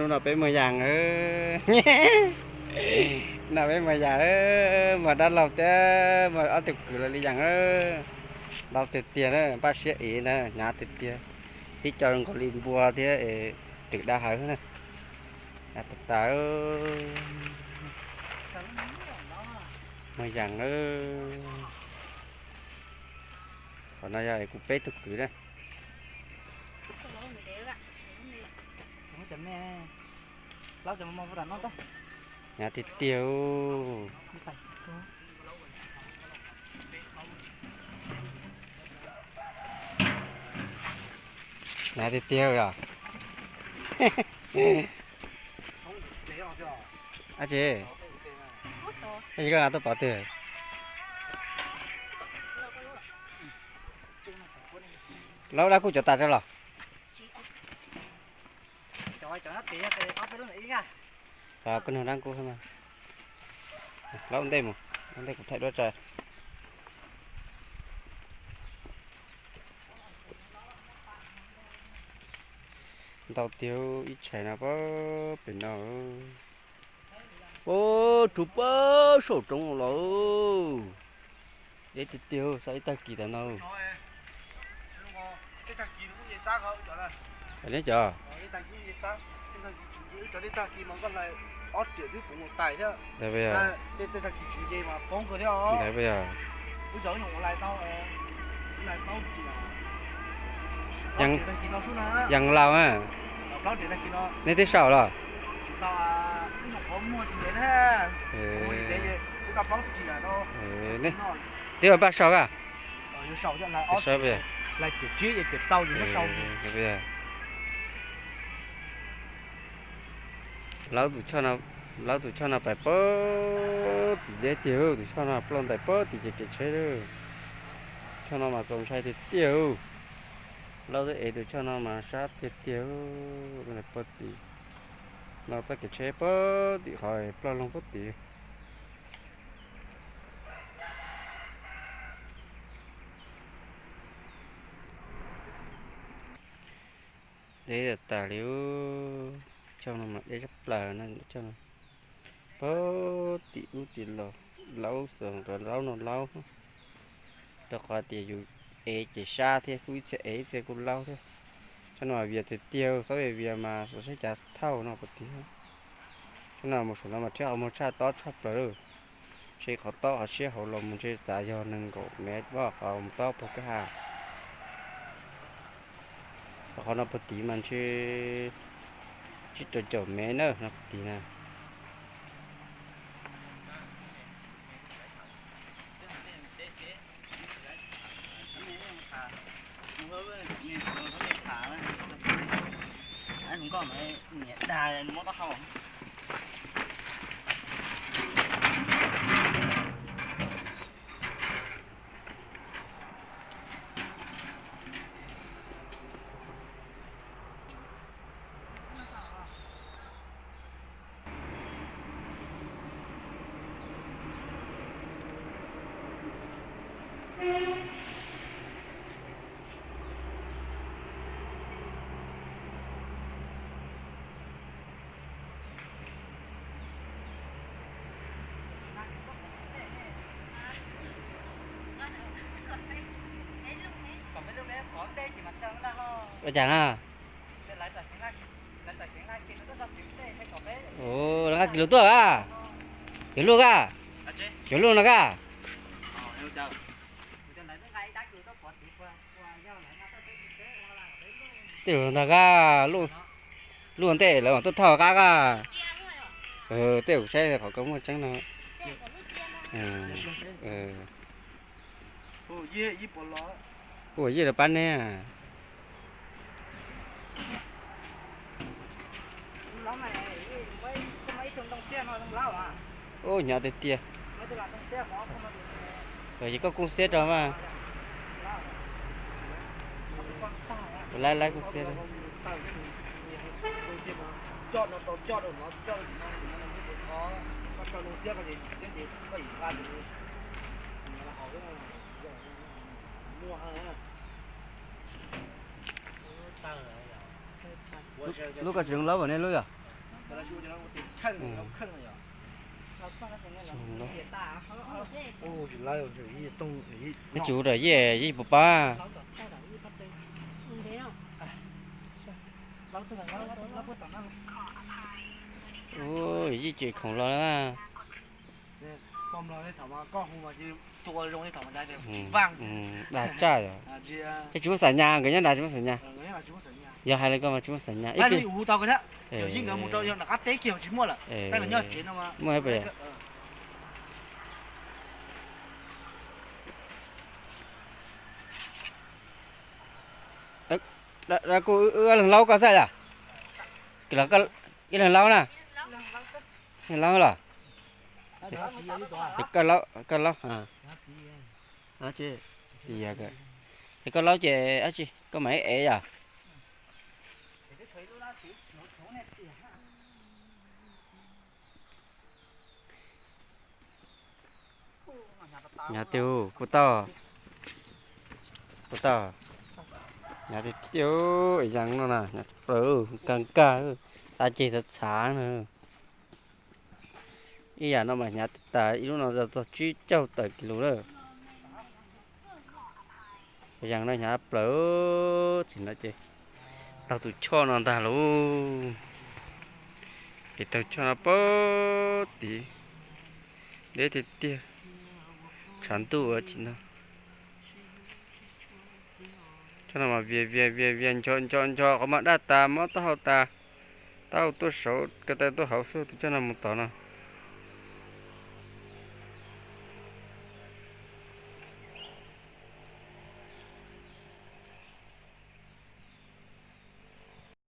No peb muag yas, no peb muag yas, muag dab laug thiab muag ob tug kwv los li yas. Laus tiag tiag na, npaj siab ev na, hnyav tiag tiag, tib co zoo nkaus li npua thiab es twm dab hawv na. Hnyav tas tas. Muag yas. Qhov no yog es kuv peb tug kwv na. Hnyav tiag tiag. Hnyav tiag tiag yom. Ab tsi, ab tsi koj nqa tuaj pov twg? Laub dab kuj cov tas rau los? Koj nug dab kuj, laub ntej mus, ntej kuv thaij duab tso. Ntau tiag, ib tshais no pab pem no. Ub, rhuv pab saum roob los. Deb tiag tiag, xav ib tag kis tas no. Neb cov, ntawd puas yog, yees laus na, neb twb sau los? Twb ua npaj sau ka? Laub tus choj no pais pab tim deb tiag, tus choj no ploj ntais pab tim ces kev tsheb. Choj no mas txaus ntshai tiag tiag. Laub twb ev tus choj no mas sab tiag tiag. Pab tim no txoj kev tsheb pab tim qhov ploj loog pab tim. Deb tas tas li. Choj no mas deb tshaj plaws na, choj no. Pab tim ub tim los, laub xwb, laub no laub. Rau qhov tias yus ev ces sab thiab, kuj ib txhia ev ib txhia kuj laub thiab. Choj no mas vias tiag tiag, xob vias mas xyov saib cas thauj no puas tiv. Choj no mus saum no mas rhiab qhov muag tshaj tob tshaj plaws lawm. Seb qhov tob qhov siab hauv los mus ntshe xav yog nees nkaum mev, qhov tob puag kwj ha. Qhov no puag tiv mas ntshe tsib rau caum mev na, no puag tiv na. Ua cas na? Ua, lawv nqa kis lus tuaj a? Yuav luaj a? Yuav luaj no a? Tej zaum ntag a, luaj ntej lawv mam tuaj thauj qab a. Tej zaum kuv saib qhov koj muaj tseeb no. Ua yij lawv pab neb. Ub, hnyav tiag tiag. Ces koj kuj xiab rau mas. Kuv laib laib kuj xiab. Lub koj tsis zoo laub as, nej lub yog? Ib tsum dam yij yij puas pab. Ua yij tseem khoom los na. Dag tsaj yom. Ces tsis muaj xam nyas, nkawd nyob nrad tsis muaj xam nyas. Yog hais li ko mas tsis muaj xam nyas. Muaj. Kuj ib leeg laub koj xwb yom? Ib leeg laub na. Leeg laub los? Koj laub. Es koj laub ces koj mam ev yom? Hnyav tiag, puas tau? Puas tau? Hnyav tiag tiag, ib yam no na, hnyav plaws, kawg kawg, txav ceg txav txhav na. Ib yam no mas hnyav tas, ib lub no txog tsib caug tawm kis lus lawm. Yam no hnyav plaws, tsis no ces taug tus choj no ntag lauj. Ces taug choj no pag tid, deb tiag tiag, tshav ntuj ua tsis no. Choj no mas vias vias vias vias ncho ncho ncho qhov mas daj tas, mob taub hau tas, taub hau tuaj saud ko taw tuaj hauv xwb tus choj no mus tom no.